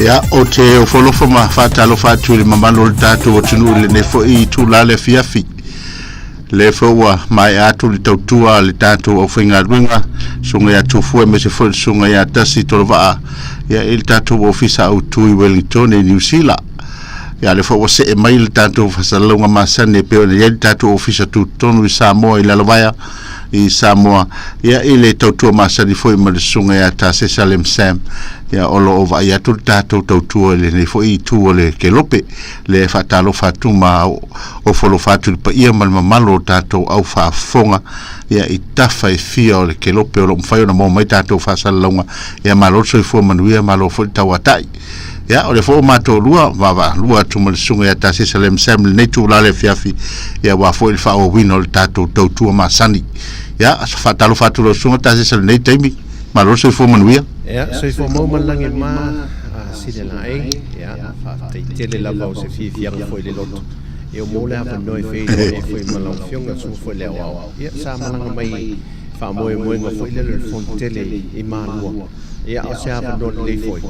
Ia, ou te ofoalofa ma faatalofa atu i le mamalu o le tatou atunuu i lenei foi itula le afiafi. Lea foi ua maea atu le tautua a le tatou aufaigaluega, susuga ia Tufue aemaise foi le susuga ia Tasi Tolovaa, ia i le tatou ofisa autu i Wellington i Niu Sila. Ia lea foi ua see mai le tatou faasalalauga masani e pei ona i ai le tatou ofisa tutotonu i Samoa i Lalovaea i Samoa, ia i le tautua masani foi ma le susuga ia Tasesa Lem Sam, ia o lo o vaai atu le tatou tautua i lenei foi itu o le kelope. Lea e faatalofa atu ma ofo alofa atu i le paia ma le mamalu o tatou au faafofoga ia i tafa e fia o le kelope o lo o mafai ona maua mai tatou faasalalauga. Ia malo le soifua manuia, malo foi le tauatai. Ia, o lea foi ua matou lua vaavaalua atu ma le susuga ia Tasesa Lem Sam i lenei itula le afiafi, ia aua foi le faaauauina o le tatou tautua masani. Ia, faatalofa atu lau susuga Tasesa i lenei taimi, malo le soifua manuia. Ia, soifua maua ma le lagi e mama, sili laei. Ia, faafetai tele lava o se fiafiaga foi i le loto. Ia, ua maua le avanoa e feiloai ai foi ma lau Afioga, le susuga foi i le aoao. Ia, sa malaga mai i faamoemoega foi lele o le Fono Tele i Malua. Ia, o se avanoa lelei foi,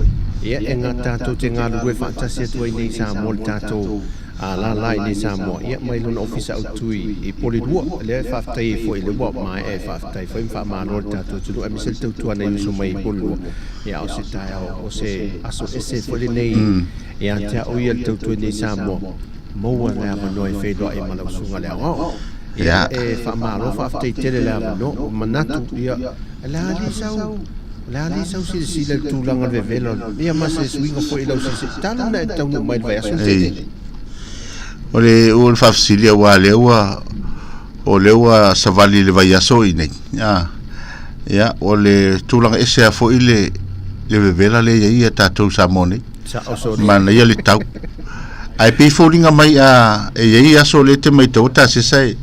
ia, e tatou te galulue faatasi atu ai nei i Samoa le tatou lala i nei Samoa, ia, mai lona ofisa autu i Porirua. Lea e faafetai ai foi, lea ua maea e faafetai foi ma faamalo le tatou atunuu, aemaise le tautua nai uso mai i Porirua. Ia, o se taeao, o se aso ese foi lenei ia te au ia le tautua i nei Samoa, maua le avanoa e feiloai ma lau susuga i le aoao. Ia, e faamalo faafetai tele le avanoa. Manatu, ia, O le a le sau, o le a le sau silasila i le tulaga o le vevela o le, ia ma se suiga foi i lau silasila, talu ona e taunuu mai i le vaiaso lenei. Ei. O le o le faafesili aua lea ua o lea ua savali i le vaiaso i nei. Ah. Ia, o le tulaga ese lava foi le le vevela lea e i ai ia tatou Samoa nei. Sao soli. Manaia le tau. Ae pei foliga mai a e i ai aso lea e te maitaua tasesa e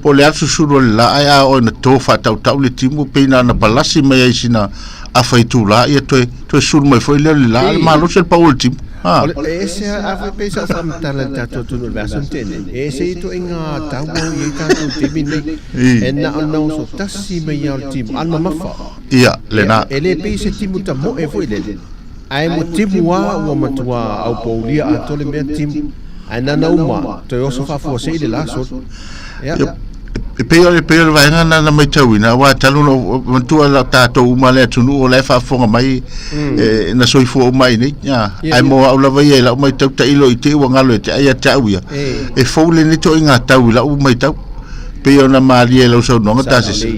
Po o le a le susulu o le la ae a oo ina to faatautau le timu pei na ona palasi mai ai i sina afa itula ia toe toe sulu mai foi lea o le la a le malosi o le pau o le timu. Ha. O le, e ese a foi pei sa ou faamatala i le tatou atunuu i le vaiaso na tea nei, e ese ituaiga taua o i ai tatou i le taimi lenei. E na ona oso tasi mai lava o le timu, a le mamafa. Ia, lena. E le pei se timu tamoe foi lele, ae mo timu lava ua matua aupoulia atoa le mea timu. Ae nana uma, toe oso faafuasei le la soli. Ia. E pei o le pei o le vaega na na matauina aua talu na manatua la tatou uma le atunuu o la e faafofoga mai e, na soifua uma ai nei. Ia, ae mo au lava ia i lau matau tailo i te i ua galo e te ai ia te au ia. E fou lenei toaiga tau i lau matau. Pei ona malie i lau saunoaga Tasese.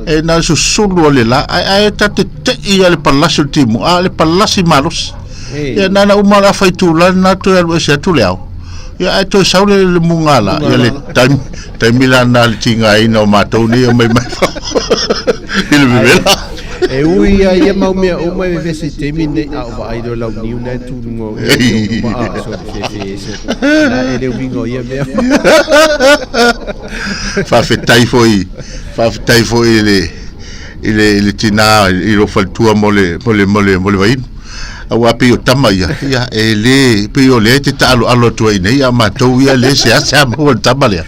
E na o le susulu o le la, ae ae ta te tei a le palasi o le timu, a o le palasi malosi. Ia na ona uma o le afa itula lena toe alu ese atu le ao. Ia ae toe sau le, le mugala, ia le taimi, taimi la na le tigaina o matou nei o mai mai i le vevela. E ui ia ia mau mea uma e vevesi i taimi nei, a o vaai loa lau niu na e tu luga o ia uma a so le fefe ese. Na e le uiga o ia mea. Faafetai foi, faafetai foi i le i le i le tinā i lou faletua mo le mo le mo le mo le vainu. Aua pei o tama ia, ia e le pei o lea e te taaloalo atu ai nei a matou ia le seasea maua le tama lea.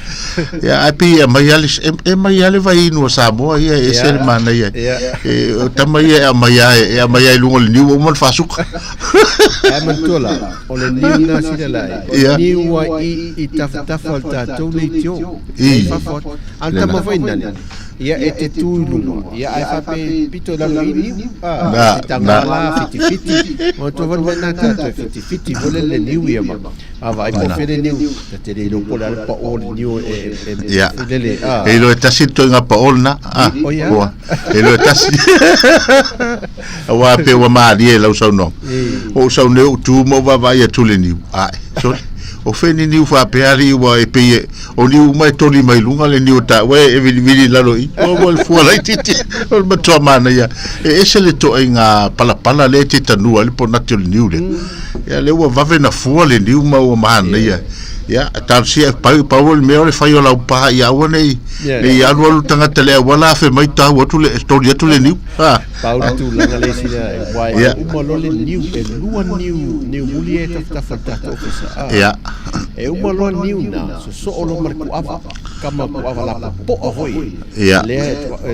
Ia ae pei e aumai lava le e aumai lava le vainu a Samoa ia e ese le manaia. E o tama ia e aumai lava e aumai lava i luga o le niu ua uma ona faasuka. Ae manatua la, o le niu lena sila la e, o le niu a i i tafatafa o le tatou leitio, i fafo atu. A o le tama foi nani, Ia e te tu i luga, ia ae faapea pito i lalo i niu, a, te tanga la whitiwhiti, o tua wale mea nā tātou e whitiwhiti wale le niu ia ma, a vaai po fele niu, ta te le ilo po le ale pa o le niu e, e, Ia. lele, a. E ilo e tasi le toenga pa o lena, a, O ia. ua, e ilo e tasi. Aua pe ua malie lau saunoaga. O ou sau nei ou tu ma ou vaavaai atu i le niu, ae, sole, o fea ni niu faapea alii ua e pei e, O niu uma e toli mai luga le niu o taua e vilivili i lalo i. Ua ua le fua laitiiti. O le matua manaia. E ese le toaiga palapala lea e te tanua ai le ponati o le niu lea. Ia lea ua vave na fua le niu ma ua manaia. Ia, talosia e pau, pau o le mea o le fai o lau pā ia aua nei, nei alu alu tagata le auala afe mai tau atu le, toli atu le niu. Ha. Pau le tulaga le isi lea, aua e uma loa le niu, e lua niu, niu muli e tafatafa o le tatou ofisa. Ia. E uma loa niu na, sosoo loa ma le kuava, kama kuava lapopoa foi. Ia. Lea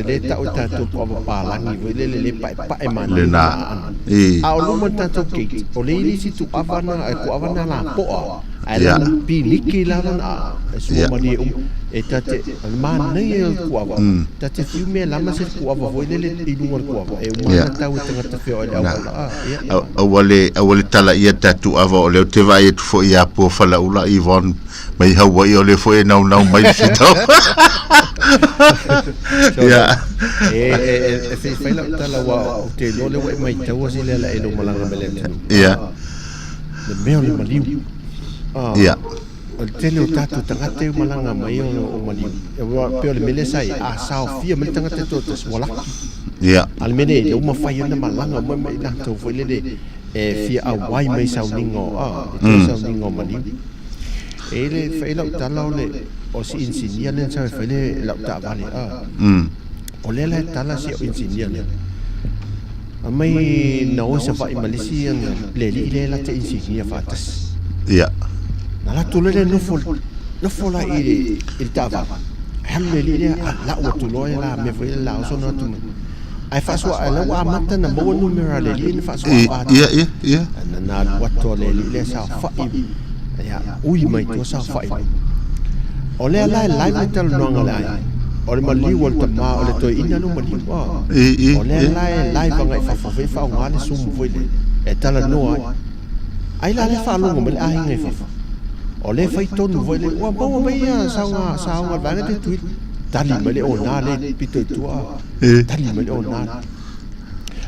e tau e tatou kuava palagi foi lele le paepae ma niu Lena. na. A o luma o le tatou gate, o lea i le isi tuava na, kuava na lapoa. Ae lana piliki la lana aa, e sua malie uma. E ta te, o le manaia o le kuava, ta te fiu mea lama se kuava foi lele i luga o le kuava, e uma ona tau e tagata feoai i le auala. A, ia. Aua le, aua le tala ia ta tuava o lea ou te vaai atu foi ia Pua Falaula Yvonne mai Hawaii o lea foi e naunau mai le fitau. Ia. E, e, e fai lau tala aua ou te iloa lea ua e maitaua si lea la e lo malaga mai le atunuu. Ia. Le mea o le maliu. Ah, Ia. O le tele o tatou tagata e malaga mai o maliu. E pei o le mea lea sa i ai, a saofia mai le tagata e toatasi ua laki. Ia. A o le mea lea, lea ua mafai ona malaga uma mai latou foi lele e fia auai mai i sauniga o, ah, i toe sauniga o maliu. E le fai lau tala o le o si inisinia lea na sau e fai le lau taavale, ah. O lea la e tala si au inisinia lea. Aumai na o i Savaii ma le isi le alii lea la te inisinia faatasi. Ia. Na latou loa lea nofo, nofo la i le, i le taavale. Ae alu le alii lea, a lau atu loa e la mea foi lea la oso na atu mai. Ae faasoa, ae la ua amata na maua numera a le alii na faasoa atu. Ia, ia, ia. Na na alu atu a le alii lea saofai, ia, ui mai tua saofai mai. O lea la e live le talanoaga a le aiga. O le maliu o le tama, o le toeaina lea ua maliu. O lea la e live agai fafo foi e faaaoga le Zoom foi lea e talanoa ai. Ai la lea faalogo mai le aiga i fafo. O lea e fai tonu foi lea, ua maua mai ia saoga, saoga a le vaega te tuili. Tali mai le ona lea i pito i tua. Tali mai le ona.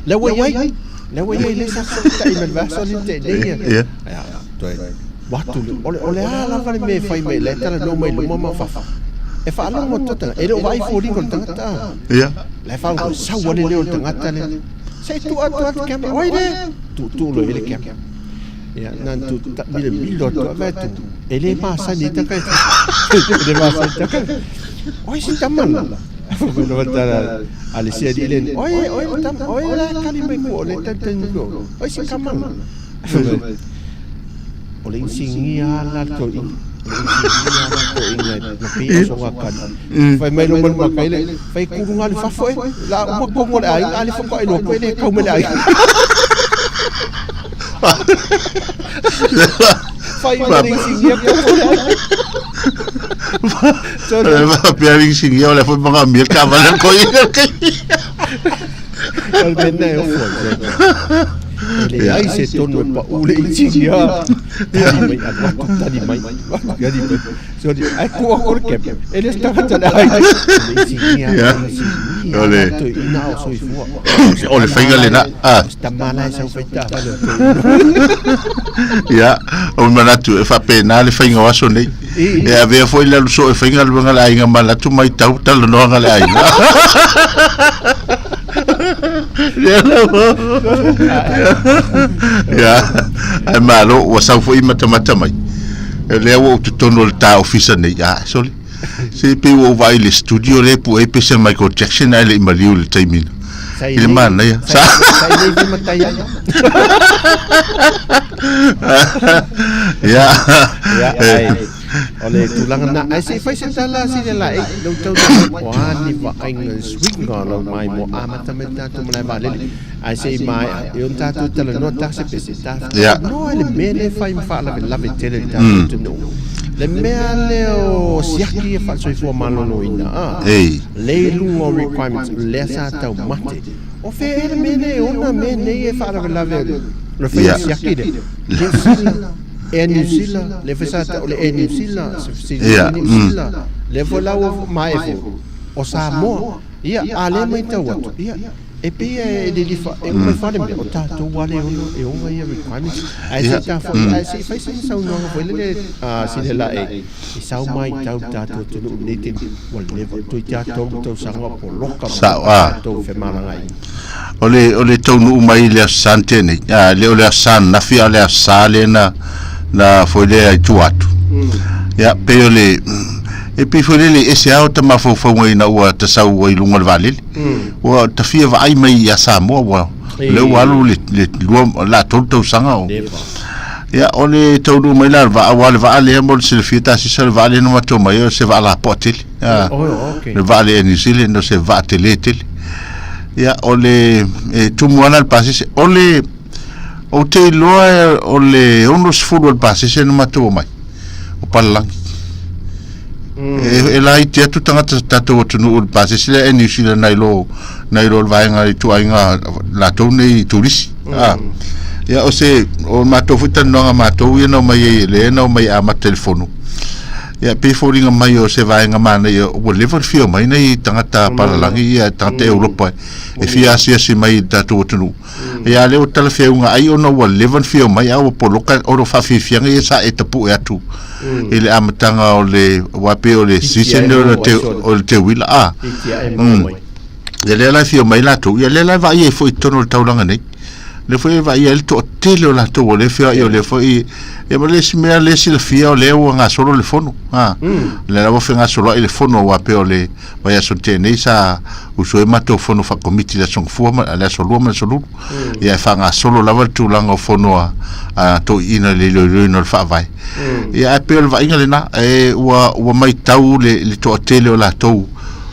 Lea ua i ai, lea ua i ai lea sa fesootai mai le vaiaso lea na tea nei ia. Ia, toe atu le, o le, o le a lava le mea e fai mai, lea e talanoa mai luma ma fafo. E faalogo atu tagata, e le o vaai foliga o le tagata. Ia. La e faalogo, sau lava le leo o le tagata lea. Se i tuu atu lava le camera, oi le, tuutuu loa i ai le camera. Ia, na ona tuu, ta, milomilo atu lava vaai atu, e le masani ai taka e, e le masani taka e. Oi si tama la. Fai mai tala a le isi alii lea, oi, oi le tama, oi la e kali mai kua, o le talitali mai kua, oi si tama la. O le inisinia la le toeaina, o le inisinia la le toeaina na pei o soga kali. Fai mai lo mai makai le, fai kulunga le fafo e, la uma kongo le aiga, a le faatoa iloa koe le kau mai le aiga. Fai mai le inisinia kongo le aiga. Faapea le inisinia o lea foi magamia le taavale a le toeaina. O le mea lena e ofo ai. E leai se tonu e paʻu le inisinia. Tali mai, alu atu, tali mai, alu atu, tali mai. Sorry, ai kua ko le kep. E le se tagata le aiga. Le inisinia, le inisinia. O le toeaina o soifua. O le faiga lena. Ah. O se tama la e sau fai taavale o toeaina. Ia, o manatu e faapena le faiga o aso nei. E avea foi le alu soo e fai galuega a le aiga ma alu atu matau talanoaga a le aiga. Ia, ae malo ua sau foi matamata mai. O lea ua ou totonu o le ta ofisa nei. Ah, sole. Se pei ua ou vaai i le studio lea e pue ai pese Michael Jackson ae le i maliu i le taimi na. I le manaia. Sa i nei foi matai ai. Ia. Ia, ai. O le tulaga na, ai se i fai se tala si le la e, lau tau na o a ni vaaiga suiga lau mai mo amata mai tatou malae vaalele. Ai se i maea, e ona tatou talanoa ta se pese ta. Ia. Noa le mea lea e fai ma faalavelave tele i le tatou atunuu. Le mea lea o siaki e faasoifua maloloina, a. Ei. Le i luga o requirements, lea sa taumate. O fea ea le mea lea e ona mea nei e faalavelave le faiga siaki lea? Niu Sila, Air New Sila, lea foi sa tau o le Air New Sila, se New Sila, lea foi la ua maea foi, o Samoa. Ia, a lea matau atu, ia, e pei e lilifa, e uma ifo lava le mea, o tatou lava lea e ono, e ona ia requirements. Ae se i ta foi, ae se i fai sina saunoaga foi lele a sina la e, i sau mai tau le tatou atunuu i lenei taimi, ua leva, toeitiiti lava 3 tausaga o poloka ma Sao, a. tatou femalagaaiga. O le, o le taunuu mai i le Aso Sa na tea nei, a, le o le Aso Sa ananafi a o le Aso Sa lea na, na foi lea i tua atu. Ia, pei o le, e pei foi lele e ese lava ota mafaufauga ina ua tasau ai luga o le vaalele. Ua tafia vaai mai ia Samoa, ua, lea ua alu le, le lua, la tolu tausaga o. Ia, o le taunuu mai la o le vaa, aua o le vaa lea mo le silafia tasisa, o le vaa lea na matou omai ai, o se vaa lapoa tele. Oh, okay. Le vaa le Air New Zealand, o se vaa tele tele. Ia, o le, e tumu lava la le pasese. O le, ou te iloa o le 60 o le pasese na matou omai, o Palalagi. E laiti atu tagata tatou atunuu i le pasese lea Air New Zealand nai lo nai lo le vaega ituaiga latou nei turisi. Ia o se o matou foi talanoaga matou ia na omai ai lea na omai e amata i le fono. Ia pei e foliga mai o se vaega manaia ua leva ona fia omai nai tagata palalagi ia tagata Europa e fia asiasi mai i le tatou atunuu. Ia a lea ua talafeauga ai ona ua leva ona fia omai a ua poloka o lo faafiafiaga ia sa e tapue atu i le amataga o le aua pei o le season lea o le teu o le teuila a. Ia lea la e fia omai latou, ia lea la e vaai ai foi i totonu o le taulaga nei. Lea foi e vaai ai le toatele o latou o lea e feoai o lea foi ia ma le isi mea lea e silafia o lea ua gasolo le fono. A. Lea la ua fegasoloai le fono aua pei o le vaiaso na tea nei sa usu ai matou fono faakomiti i le Aso Gafua ma le Aso Lua ma le Aso Lulu. Ia e faagasolo lava le tulaga o fono a a toeaiina i le iloiloina o le Faavae. Ia ae pei o le vaaiga lena, e ua ua maitau le le toatele o latou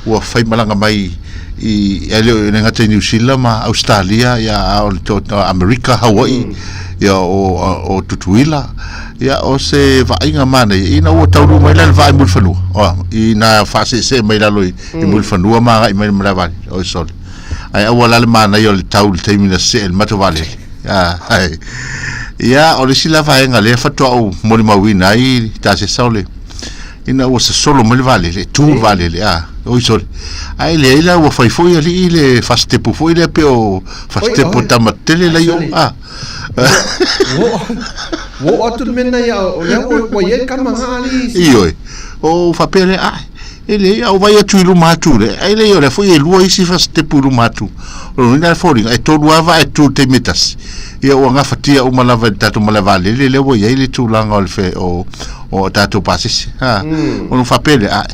ua faimalaga mai i e le o le gata i Niu Sila ma Ausetalia ia a o le Amerika, Hawaii, ia o o Tutuila. Ia o se vaaiga manaia ina ua taunuu mai la le vaa i Mulifanua, ina faaseesee mai lalo i Mulifanua ma agai mai le malaevaalele, oi sole. Ae aua la le manaia o le tau i le taimi na sesee ai le matou vaalele. Ia, o le isi la vaega lea faatoa ou molimauina ai Tasesa o le ina ua sosolo mai le vaalele, tu le vaalele, a, oi sole. Ae leai la ua fai foi alii le fasitepu foi lea pei o fasitepu o tama tetele la i o, a. Ua oo atu le mea lena ia o lea ua i ai kama nga alii. Ioe. O faapea lea, a, e leai, a ou vaai atu i luma atu lea, e leai, o lea foi e lua isi fasitepu i luma atu. O lona uiga e foliga, e tolu lava vaa e tu i le taimi e tasi. Ia ua gafatia uma lava e le tatou malae vaalele lea ua i ai le tulaga o le fe, o, o tatou pasese. Ha. Ona ou faapea lea, a,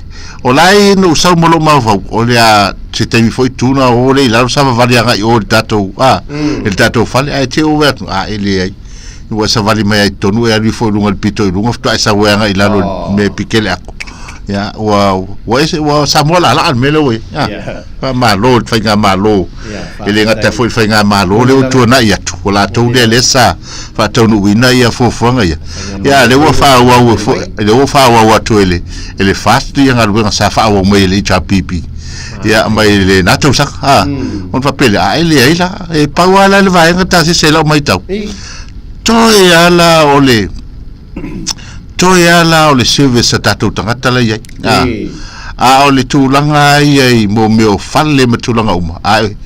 o la e na ou sau ma lou mafaufau, o le a, se taimi foi tu na o lea i lalo savavali agai i o i le tatou, a, i le tatou fale, ae te i ua atu, a, e leai. Ua e savali mai ai i totonu e alu ifo i luga i le pito i luga faatoa e sau ai agai i lalo i le mea e pikele aku. Ia, ua, ua ese, ua Samoa laalaa le mea lea ua i ai. Yeah. Faamalo i le faigamalo. Yeah, E le gata foi i le faigamalo lea ua tuanai atu, o latou lea lea sa faataunuuina ia fuafuaga ia. Ia, lea ua faaauau foi, lea ua faaauau atu e le, e le FAST ia galuega sa faaauau mai e le HRPP. Ia, mai lena tausaga. A, ona faapea lea, a e leai la, e pau lava la le vaega tasese i lau matau. Toe lava la o le, toe lava la o le service a tatou tagata la i ai. A, a o le tulaga ia i mo mea o fale ma tulaga uma, a e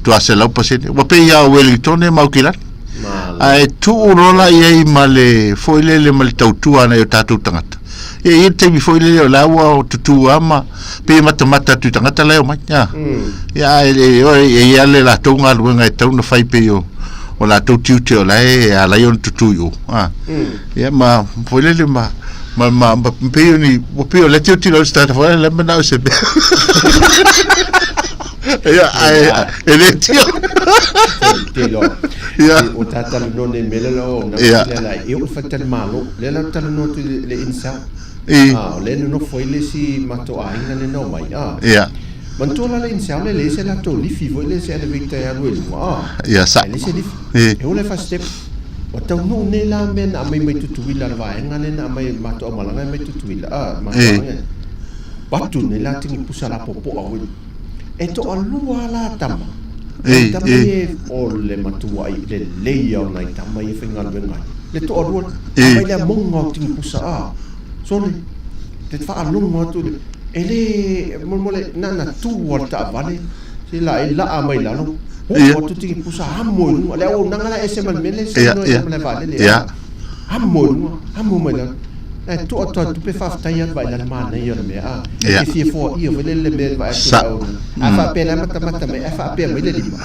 toa 100%. Ua pei lava o Wellington ma Aukilani. Ae tuu loa la i ai ma le foi lele ma le tautua a nai o tatou tagata. Ia e i ai le taimi foi lele o la ua tutū lava ma pei e matamata atu i tagata la e omai. A. Ia ae e i ai lava le latou galuega e tatau ona fai pei o o latou tiute o la e ala ai ona tutū i o. A. Ia ma foi lele ma ma ma ma pei o ni ua pei o lea tilotilo au i se tagata foi lele la e manao i se mea. Ia ae e le tio. Te loa. Ia. O ta talanoa nei mea lea o na Ia. la e o faletalimalo. Lea la talanoa atu i le insel. I. Ah, o lea nonofo ai le isi matou aiga lea na omai. Ah. Ia. Manatua la le insel le leai se latou lifi foi lea se elevator e alu ai luga. Ah. Ia sa. E leai se lifi. I. E ola e fa-step. Ua taunuu nei la mea na aumai mai Tutuila le vaega lea na aumai matou aumalaga mai Tutuila. Ah, matou I. aiga. Batu nei la tini pusa lapopoa foi. E toalua la tama. Ei, Nai tama ei. ia o le matuai lelei ia o nai tama ia e faigaluega ai. Le toalua, Ei. aumai le amoga o tini pusa a. Sole, te faalogo atu le, e le, molemole, na ona tu lava le taavale, se la e laa mai lalo, oo Ia. atu tini pusa amo i luga. Le auaunaga la e ese ma le mea lea e Ia, saunoa ia. i le malae vaalele. Ia. Amo i luga, amo mai lalo. E to'a toa tupe faafetai atu vaai la manaia o le mea a. E te fia foaia foi lele le mea le vaai atu Sa. le auaunaga. A faapea la e matamata mai ae faapea mai le lima.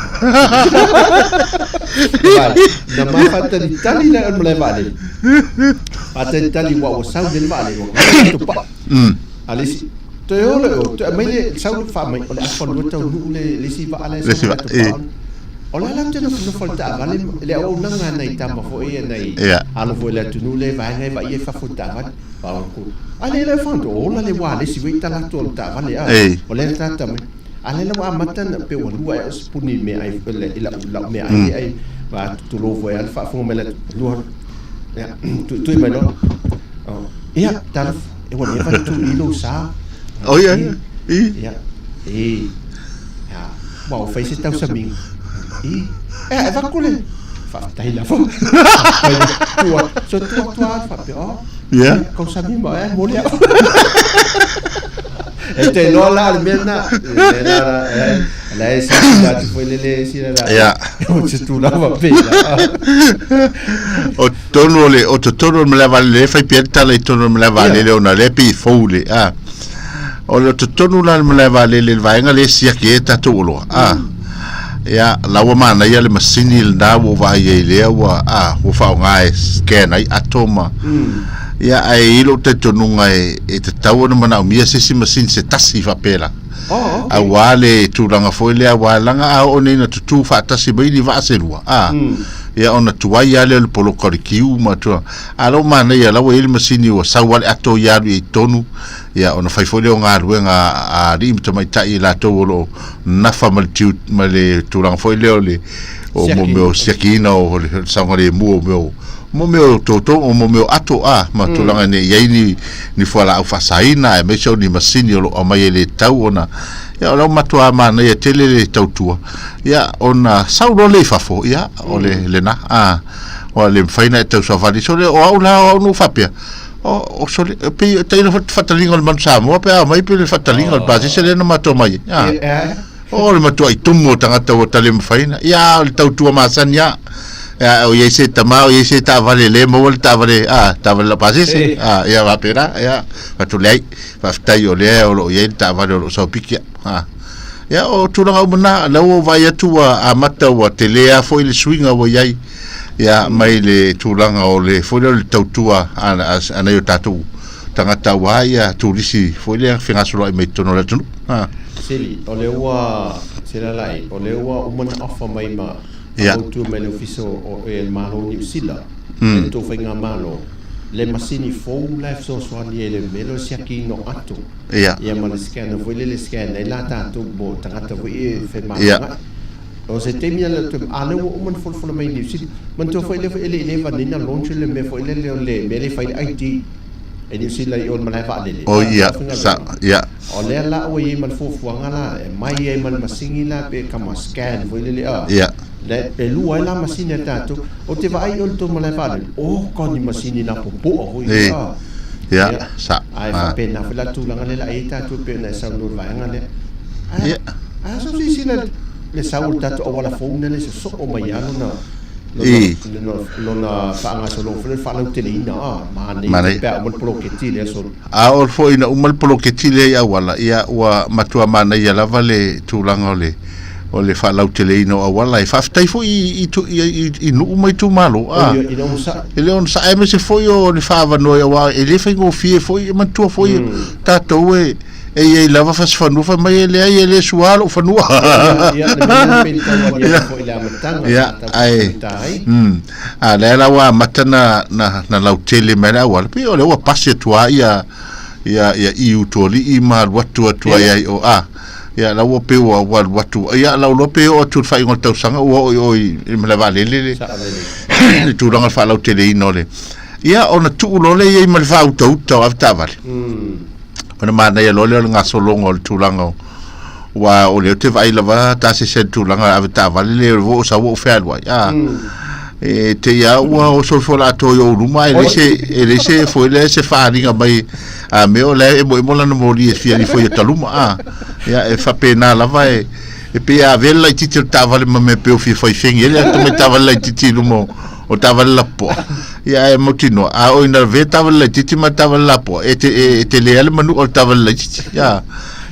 Vaai, na ma faatalitali la o le malae vaalele. Faatalitali ua ua sau nei le vaalele ua gata atu paa. A le isi, toe o le o, toe aumai le sau le faamai, o le afa lua taunuu le le isi vaa la e Le isi sau vaa, atu e. paa. O le a la ou te nofonofo i le taavale le auaunaga a nai tama foi ia nai alo foi o le atunuu lea i vaega e vaaia i fafo i le taavale. Faaupu. A le le fando ola le wa le si wei tala atu o le taavale a. O le tata mai. A le la ua amata na pe ua lua ea o sipuni me ai le i lau lau mea ai le ai va tulou foi a le faafofoga mai le lua ia tui tui mai loa. Oh, ia talofa e ua leva na tuu i lou sa. Oh ia ia. I. Ia. E. Ia. Ua ou fai se tausamiga. I. Ea e vaku le. Faafetai lava. Tua. So tua tua faapea. Oh. Ia. Kausami ma e moli au. E te loa la le mea na. Le la la e la e sa la tu foi le le si la la. Ia. O te tu lava pe la. O tonu o le o totonu o le malae vaalele e fai pea le tala i totonu o le malae vaalele ona lea pei e fou le a. O le totonu la le malae vaalele le vaega lea e siaki ai a tatou oloa a. Ia la ua manaia le masini lena ua ou vaai ai lea ua a ua faaaoga e scan ai ato ma ia ae i ai lou talitonuga e e tatau ona manaomia se isi masini se tasi faapela. Oh, okay. Auā le tulaga foi lea aua leaga a oo nei ina tutū faatasi mai ni vaa se lua a ia ona tuai lava lea o le poloka o le kiu ma tulaga. A o lea ua manaia la ua i ai le masini ua sau lava le ato ia alu i ai i totonu ia ona fai foi lea o galuega a alii ma tamaitai i latou o lo o nafa ma le tiu ma le tulaga foi lea o le o mo mea o siakiina o le saogalemu o mea o mo mea o toto o mo mea o ato a ma tulaga ne i ai ni ni fualaau faasaina aemaise o ni masini o lo o aumai e le tatau ona ia o la ua matua manaia tele le tautua ia ona sau loa lea i fafo ia o le lena a ua le mafai ona e tausaofali sole o au la o au na ou faapea O, o sole, e pei, e taina foi faataliga o le Manu Samoa pe a mai pe le faataliga o le pasese lea na matou mai ai. A. O le matuai tumu o tagata ua tale mafai ona. Ia, o le tautua masani lava. Ia, o i ai se tama, o i ai se taavale le maua le taavale, a, taavale laupasese. A, ia faapena, ia, fatu leai. Faafetai o lea o lo o i ai le taavale o lo o saopiki au. A. Ia, o tulaga uma na, lea ua ou vaai atu ua amata ua tele lava foi le suiga ua i ai. Ia, mai le tulaga o le foi lea o le tautua a, a, a nai o tatou tagata aua ia turisi foi lea fegasoloai mai totonu o le atunuu. Ha. Sili, o lea ua, sila lai, o lea ua uma na offer mai ma Ia. fautua mai le ofisa o, o e Malo o Niu Sila, mm. le tou faigamalo, le masini fou la e fesoasoani ai le mea lea o le siakiina o ato. Ia. Ia ma le scanner foi lea le scan ai la tatou mo tagata foi e Ia. femalagaai. O se taimi a le toe, a lea ua uma ona folafola mai Niu Sila. Manatua foi lea foi e le i leva nei na launch le mea foi lele o le mea lea e fai le ID e Niu Sila i o i le malae vaalele. Oh ia, sa, ia. O lea la ua i ai ma le fuafuaga la, e mai ai ma le masini la pe kama scan foi lele a. Ia. Le, e lua ai la masini a tatou. Ou te vaai i o i le tou malae vaalele, oh ka ni masini na popoa foi E. a. Ia, sa. Ae faapena foi la tulaga lea la e i ai tatou e pei ona e saunoa i le vaega lea. Ia. A so silasila le sau o le tatou auala fou lena e sosoo mai lava lona I. lona lona faagasologa foi lea faalauteleina a manaia Manaia. pe a uma le poloketi lea solo. A oo foi ina uma le poloketi lea i auala, ia ua matua manaia lava le tulaga o le o le faalauteleina o auala. E faafetai foi i i i i nuu ma itumalo a. Oi, i le onosai. I le onosai aemaise foi o le faaavanoa aua e le faigofie foi, e manatua foi tatou e E i ai lava fasifanua fai mai e leai e le sua lou fanua. Ia, le mea lena pei na tau aliali foi i le amataga Ia, sa tau ae, faatauta ai. mm, a lea la ua amata na, na, na lautele mai le auala, pei o lea ua pasi atu lava ia, ia, ia i Utualii ma alu atu atu ai ai o, a, ia la ua pei ua, ua alu atu, ia lau loa pei oo atu i le faaiuga o le tausaga ua oo i o i le malae vaalele le, Sao lelei. le tulaga o le faalauteleina o le, ia ona tuu loa lea i ai ma le faautauta o avetaavale. Ona manaia loa lea o le gasologa o le tulaga o aua o lea ou te vaai lava tasese i le tulaga ave taavale le o sau ou fealuai a e te ia ua o soifua la atoa i ou luma e leai se e leai se foi lea se faaaliga mai a mea o la e emoemo lana moli e fia ifo i taluma a ia e faapena lava e e pei a avea le laitiiti o le taavale ma mea pei o fia fai fegi ai le atu mai taavale laitiiti i luma o O taavale lapopoa. Ia ae mautinoa, a oo ina lavea taavale laitiiti ma taavale lapoa, e te, e, e tele lava le manu'a o le taavale laitiiti. Ia,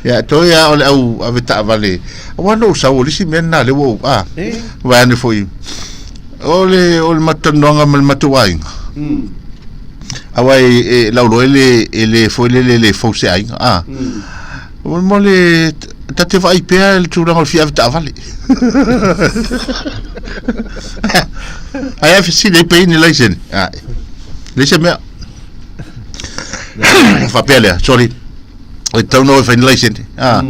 ia toe lava o le au ave taavale, aua na ou sau o le isi mea lena lea ua ou, a, vae ane foi, o le, o le matou talanoaga ma le matou aiga, aua e, e lauloa e le, e le foi lele e le fou se aiga, a. Mo le ta te vaai pea le tulaga o le fia ave taavale. Ai a fesili ai pe i ni laisene. Ai. Leai se mea. Faapea lea, sorry. E tatau ona o e fai ni laisene. Ah.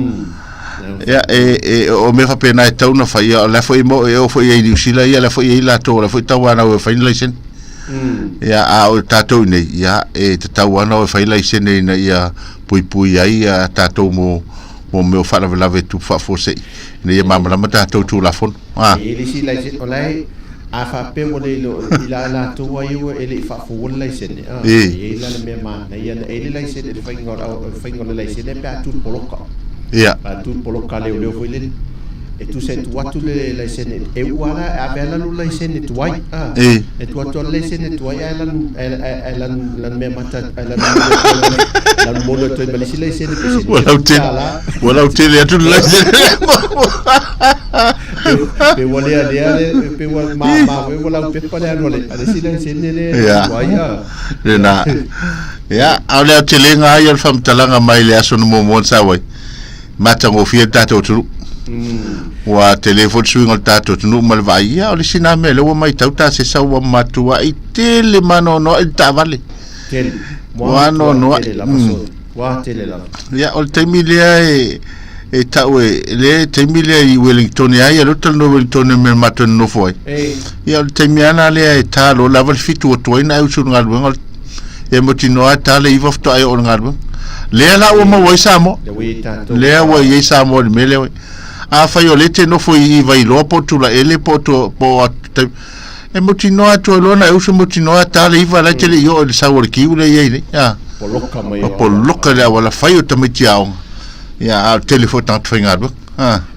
Ia, e, e, o mea faapena e tatau ona fai. Ia, o la foi mo, e oo foi i ai Niu Sila, ia, la foi i ai latou, o la foi tau ana o e fai ni laisene. Ia, a o tatou i nei, ia, e tatau ana o e fai laisene ina ia puipui ai a tatou mo mo mea o faalavelave e tupu faafuasei ina ia malamalama tatou Tulafono. Ah. E le isi laisene, o la e, a faapea ua le ilo i la latou ai ua e le i faafoua le laisene, ah, e i ai la le mea manaia na e le laisene, le faiga o le faiga o le laisene pe a tu le poloka. Ia. Pe a tu le poloka a leoleo foi lele. E tusa e tuu atu le laisene, e ua la, e ave lava lou laisene tuai, ah. E tuu atu le laisene tuai ae lanu, ae lanu, lanu mea mata, ae lanu lanu molu atu ai ma le isi laisene pe se Ua lautele, ua lautele atu le laisene. Pe ua lea lea le, pe ua ma ma foi ua laupepa le alu a le, a le isi laisene le tuai, ah. Lena. Ia, a o le aotelega lava ia o le faamatalaga mai le aso na muamua na sau ai. Matagofie le tatou atunuu. Ua tele foi le suiga o le tatou atunuu ma le vaai, ia o le isi na mea lea ua matau ta se sau ua matuai tele ma anoanoai le taavale. Tele. Ua anoanoai. Tele lava so. Ua tele lava. Ia o le taimi lea e e tau e le taimi lea i Wellington ai ia lea talanoa Wellington me matou nonofo ai. Ia o le taimi ana lea e ta loa lava le 7 ua tuai na e usu i le galuega e mautinoa e ta le 9 faatoa e oo i le galuega. Lea la ua maua ai Samoa. Lea ua i ai Samoa i le mea lea. Afai o lea e te nofo i Vailoa po o Tulaele po o po o e mautinoa atu ai loa na e usu mautinoa ta le 9 la e te le i oo i le sau o le kiu lea e i ai nei. Poloka mai. Poloka le auala fai o tamaiti aoga. Ia a o le tele foi o tagata faigaluega.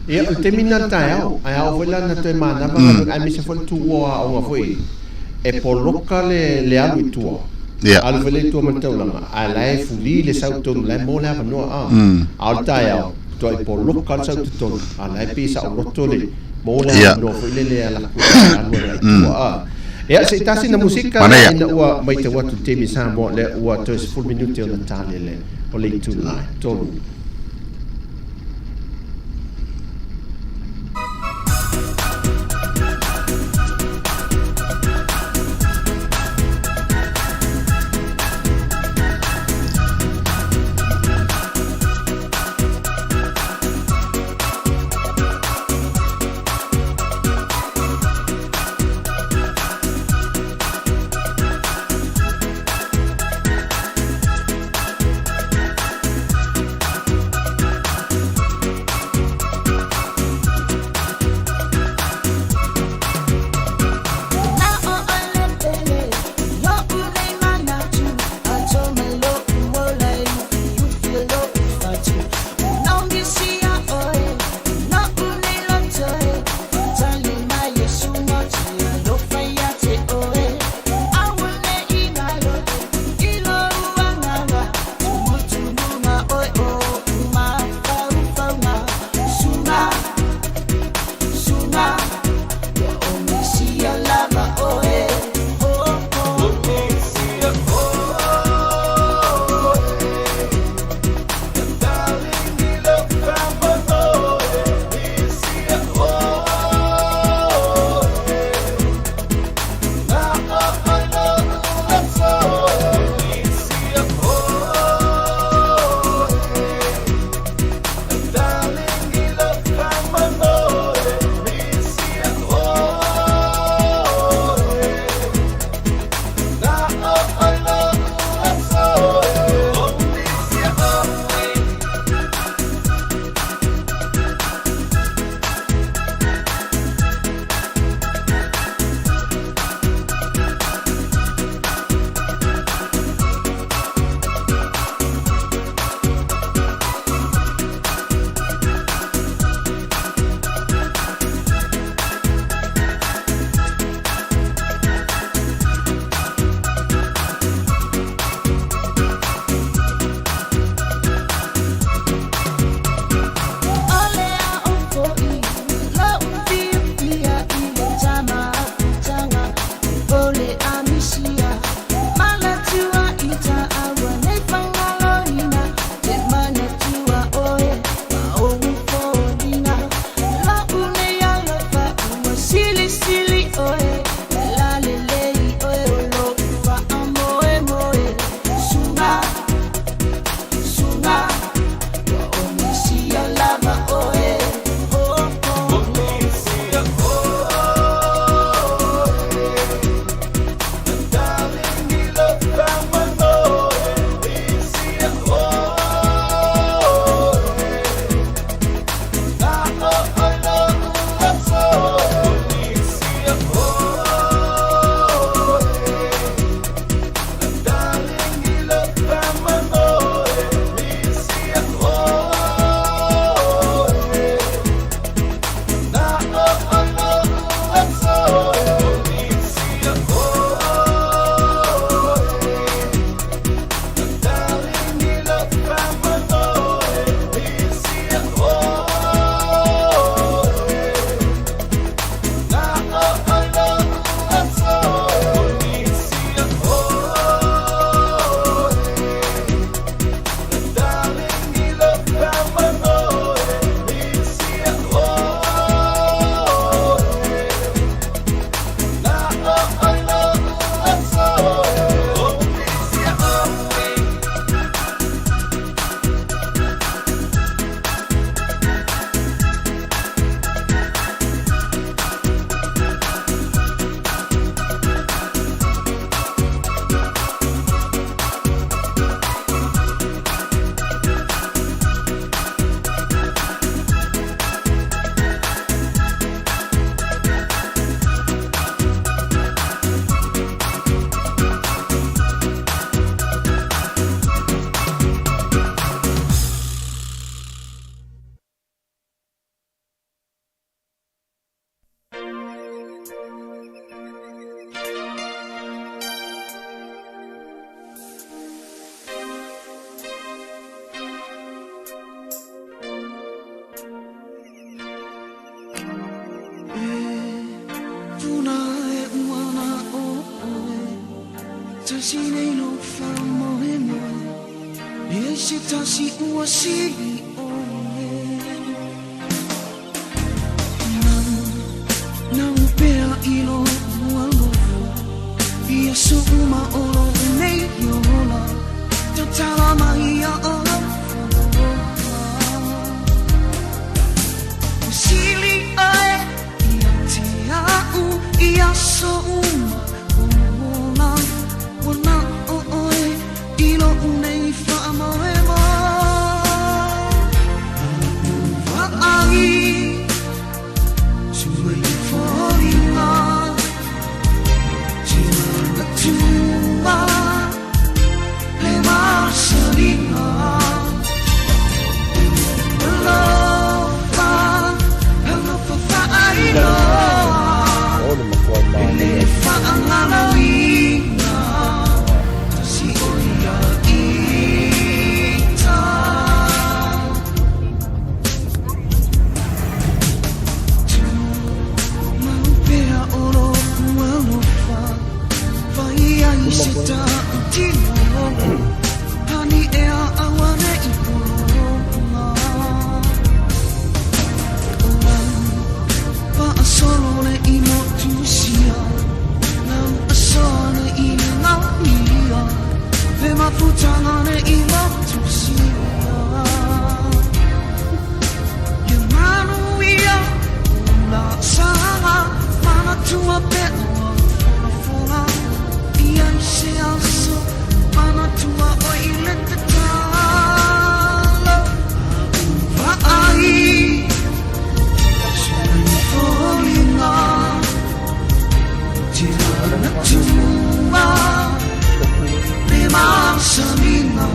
Ia, o le taimi lena i le taeao, ae a oo foi la ina toe manava galuega, aemaise foi le tuua o aoga foi, e poloka le, le alu i tua. Ia. Alu foi lea i tua ma le taulaga, ae la e fuli le sau i totonu, la e maua le avanoa, a. A o le taeao, matuai poloka le sau i totonu, a la e pei e saoloto le, maua le avanoa foi lele e alu atu e alu agai i tua, a. Ia, se i tasi na musika Manaia. ina ua maitau atu i le taimi Samoa, lea ua toe 10 minute ona tali le, o le itula e 3. se tasi ua sili oe Nau pea i lo alofa Ia su'u ma o lou nei ola Tatala mai ia alofa Ua sili oe ia te a'u i aso uma o lou ola Ua na o oe i lo'u nei faamoemoe Vaai Sua i foliga Timanatua Le masaliga Alofa Alofa faailoa O le matua E manaia. le faagaloina Tasi o ia ita Tumau pea o lo'u alofa Fai ai se tautino Pani ea auane'i pologa O lau faasolo le i motusia Lau asoa le i lagaia Le mafutaga le i motusia Ia manuia o laasaga Manatua pea o au folafola Ia i se aso Manatua oe i le tatalo Vaai Sua i foliga Te manatua Le masaliga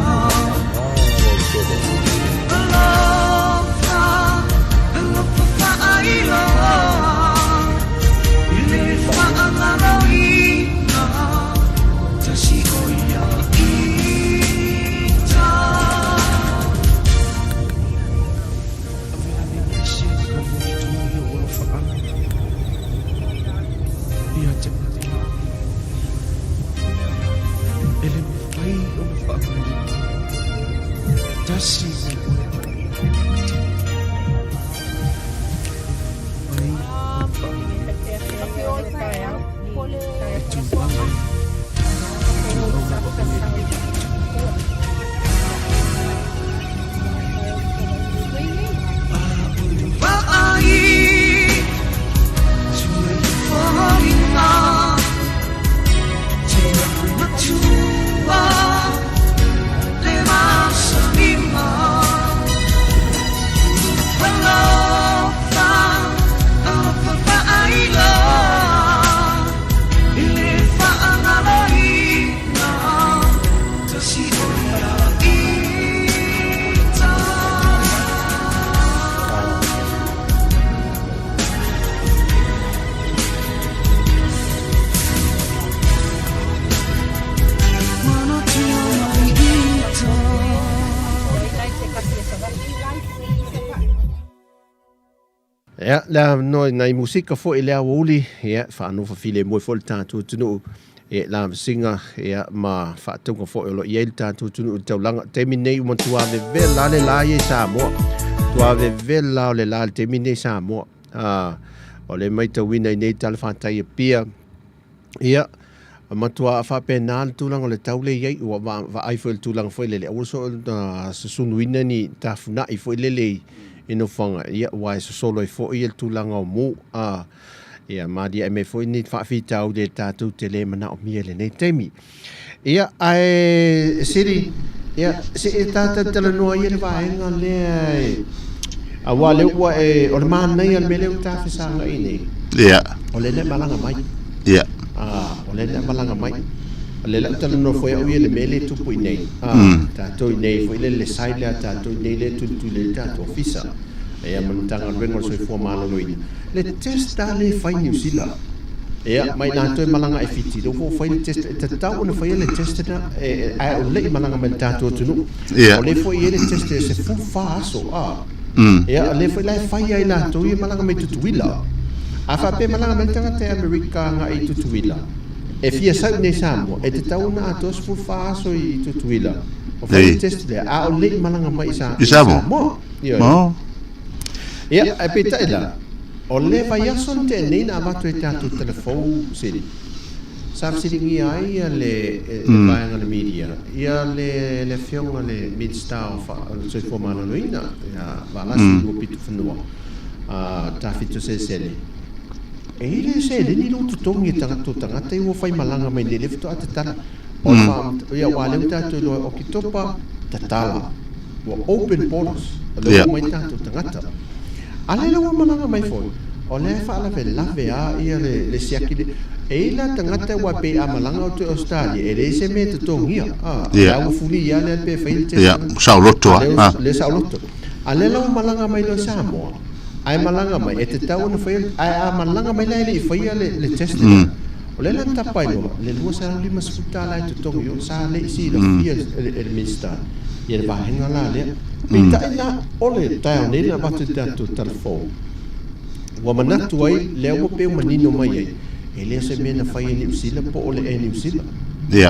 Alofa Alofa faailoa I le faagaloina Tasi o ia ita Avea nei se ka moni tu i o alofa Ia te matua. E le mafai ona faagaloina. Tasi mai oe Mai ona faagaloina. E tulaga i tumau lava oe i le Atua. Vaai Sua i foliga Te manatua Le masalima Alofa Alofa faailoa I le faagaloina Tasi o ia ita Manatua mai ita Ia, le avanoa i nai musika foi i le aoauli, ia, faanofo filemu ai foi le tatou atunuu, ia, lavasiga, ia, ma faatauga foi o lo o i ai le tatou atunuu i le taulaga. Taimi nei ua matua vevela lava le la ia i Samoa. Matua vevela lava o le la i le taimi nei i Samoa. Ah, o lea e maitauina i nei talafatai Apia, ia, matua faapena le tulaga o le tau lea e i ai, ua vaai foi i le tulaga foi lele, aua soona susunuina ni tafunai foi lele i nofoaga, ia, aua e sosolo ai foi le tulaga o mu, a, ia, maliae mai foi ni faafitauli e tatou te le manaomia i lenei taimi. Ia, ae Siri, ia, se i tatou talanoa ia le vaega lea e, aua lea ua e, o le manaia o le mea lea ua ta fesagai nei. Ia. O lea e malaga mai. Ia. Ah, o lea e malaga mai. O lea lau talanoa foi au ia i le mea lea e tupu i nei. Ah, tatou i nei foi lele le sai lea tatou i nei lea e tulituli ai le tatou ofisa. Ia ma le Matagaluega o le Soifua Maloloina. Le test lava lea e fai i Niu Sila. Ia, ma i latou e malaga ai Fiti, lea foi ua fai le test, e tatau ona faia le test lena, ae o le i malaga mai i le tatou atunuu. Ia. O lea foi e i ai le test e 14 aso, ah. Ia, o lea foi la e fai lava i latou ia e malaga mai Tutuila. A faapea e malaga mai le tagata i Amerika agai i Tutuila, E fia sau i inei i Samoa, e tatau ona atoa 14 aso i Tutuila, o fai le test lea, a o le i malaga mai i Samoa. Ioe. Ia, ae peitai la, o le vaiaso na tea nei na avatu ai tatou tala fou sili, sa fesiligia ai ia le vaega o le media, ia le afioga i le Minisita o le Soifua Maloloina, ia Valasi Luapitofanua, Tafito Selesele, E le seleni lou totogi e tagata o tagata ia ua fai malaga mai nei lea faatoa tatala. O le faa, ia aua lea ua tatou iloa o Oketopa tatala. Ua open borders. O lea ua omai tatou tagata. A lea la ua malaga mai foi, o lea e faalavelave lava ia le siaki le, e i ai la tagata aua pei a malaga outou i Australia e leai se mea e totogia. A, o la ua fuli lava lea pe fai le test. Ia, saoloto lava. A lea saoloto. A lea la ua malaga mai loa i Samoa. Ae malaga mai, e tatau ona faia, ae a malaga mai la e le i faia le test lea, o lea la na tapa ai loa le $250 e totogi o, sa le i silafia e le Minisita ia le vaega la lea. Peitai la, o le taeao nei na avatu i le tatou tala fou, ua manatu ai, lea ua pei ua manino mai ai, e le o se mea na fai e Niu Sila po o le Air New Zealand.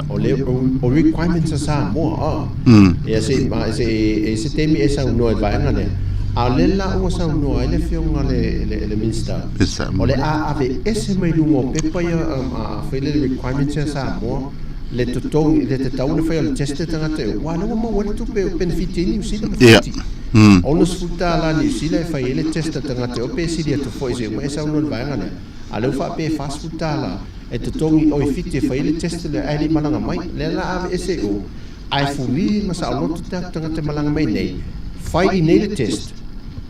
O le o requirements a Samoa a. Ia se ma se e se taimi e saunoa i le vaega lea. A o lea la ua saunoa ai le afioga le le le Minister, o le a ave ese mai luga o pepa ia a fai le requirements a Samoa le totogi le tatau ona fai o le test le tagata e o, aua o lea ua maua ai le tupe o penefiti ai Niu Sila ma Fiti. $60 Niu Sila e fai ai le test a le tagata e o pe sili atu foi se uma e saunoa i le vaega lea. A o lea ua faapea e $40 E totogi oi Fiti e fai ai le test lea ae le i malaga mai. Lea la ave ese i o, ae fuli ma saoloto tatou tagata e malaga mai nei, fai i nei le test,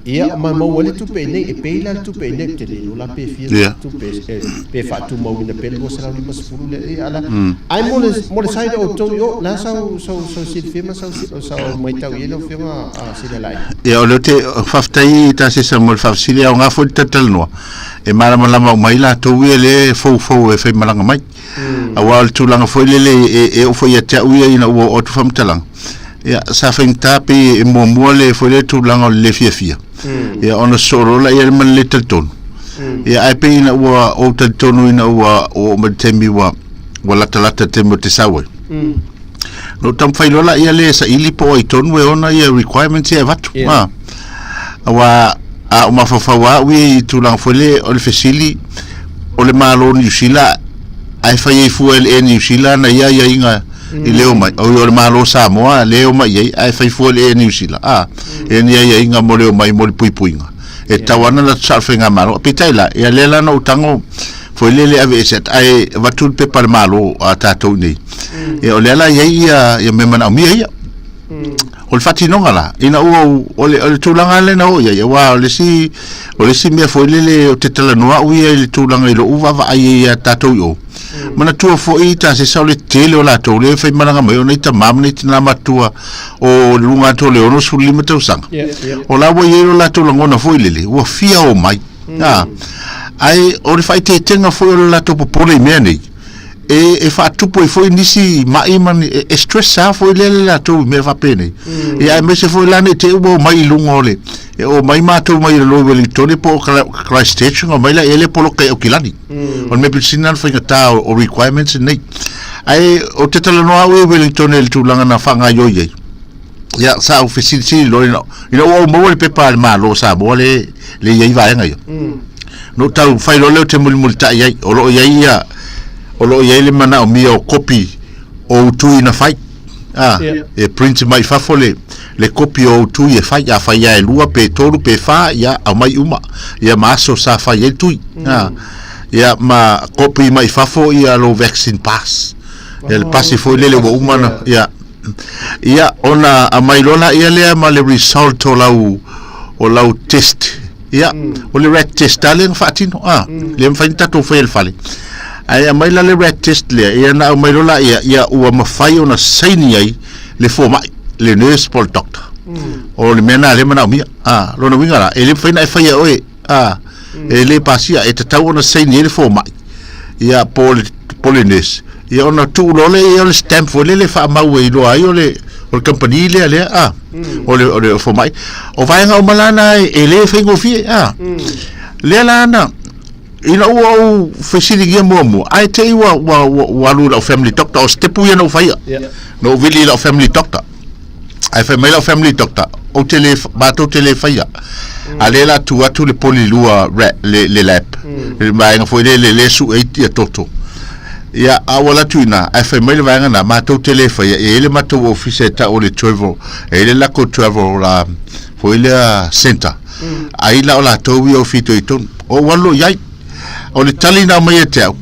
ia ma maua ai le tupe i nei, e pay la le tupe i nei, ou te le iloa la pe fia tupe e pe faatumauina pea le 250 lea, ia la, ae mo le mo le side o outou i o, le a sau sau sau silafia ma sau sau maitau i ai lau Afioga a Silelaai? Ia o lea ou te faafetai Tasesa mo le faafesili, e aoga foi le talatalanoa. e malamalama uma ai latou ia lea e foufou e faimalaga mai. Aua o le tulaga foi lele e, e oo foi ia te au ia ina ua oo atu faamatalaga, ia, sa faigata pei e muamua le foi lea tulaga o le le fiafia. Ia ona sosoo loa laia ma le le talitonu. Ia ae pei ina ua ou talitonu ina ua oo mai le taimi ua ua latalata le taimi ou te sau ai. Na ou taumafai loa laia le saili po o ai tonu e ona ia requirements ia e avatu. Yeah. Aua a o mafaufau lava au ia i tulaga foi lea o le fesili o le Malo o Niu Sila ae fai ai fua e le Air New Zealand ana ia aiaiga i le omai. Oi o le Malo o Samoa lea e omai i ai ae fai fua e le Air New Zealand. A, e ni aiaiga mo le omai mo le puipuiga. E tatau lava ona latou sao i le faigamalo. Peitai la, ia lea la na ou tago foi lele aveese atu ae avatu le pepa a le Malo a tatou i inei. Ia o lea la e i ai ia, ia mea manaomia ia. O le faatinoga la, ina ua ou, o le, o le tulaga lea na oo i ai, aua o le isi, o le isi mea foi lele ou te talanoa au ia i le tulaga i lou vaavaai ai ia tatou i o. Manatua foi Tasesa o le tele o latou lea e faimalaga mai o nai tama ma nai tina matua o le luga atu o le 65 tausaga. O la ua i ai lo latou lagona foi lele, ua fia omai. Ae o le faaeteetega foi o le latou popole i mea nei, e, e faatupu ai foi nisi mai ma ni, e, e stress lava foi lea le latou i mea faapenei. Ia aemaise foi la ne i te i ua omai i luga o le, e omai matou mai lalo i Wellingtone po o Christchurch ona omai laia lea poloka i Aukilani. O le mea pito sili lena ona faigata o, o requirements nei. Ae ou te talanoa au i Wellingtone i le tulaga na faagaoioi ai. Ia, sa ou fesilisili loa ina, ina ua ou maua le pepa a le Malo o Samoa le, le i ai vaega ia. Na ou tau fai loa lea ou te mulimulitai ai, o lo o i ai ia, o lo o i ai le manaomia o kopi o utui na fai. A, e print mai fafo le, le kopi o utui e fai, a fai lava e lua pe tolu pe fa, ia aumai uma, ia ma aso sa fai ai le tui. A, ia ma kopi mai fafo ia lou vaccine pass. Ia le pasi foi lele ua uma na, ia, Ia, ona aumai loa laia lea ma le result o lau, o lau test. Ia, o le rat test lava lea na faatino, a, le mafai ona tatou faia i le fale. Ae aumai la le rat test lea, ia na aumai loa laia, ia ua mafai ona saini ai le fomai, le nurse po o le doctor. O le mea lena lea e manaomia. A, lona uiga la, e le mafai ona e faia e oe, a, e le pasia, e tatau ona saini ai le fomai, ia, po o le, po o le nurse, ia ona tuu loa lea i ai o le stamp foi lele e faamau e iloa ai o le, o le kamupani lea lea, a, o le, o le fomai. O vaega uma la na e le faigofie, a. Lea la na, Ina ua ou fesiligia muamua, ae te i ua, ua, ua, ua alu i lau family doctor, o stepu ia na ou faia. Yeah. Na ou vili i lau family doctor. Ae fai mai lau family doctor, ou te le, matou te le faia. A lea la tu atu le poli lua ra, le, le lab. Le vaega foi le, le, le sue ai ia toto. Ia, a ua alu atu i ina, ae fai mai le vaega na, matou te le faia, e i ai le matou ofisa e tau o le travel, e i ai le lakou travel foi lea centre. Ai la o latou ia o fitoitonu. O ou alu loa i ai. O le tali na aumai ia te au,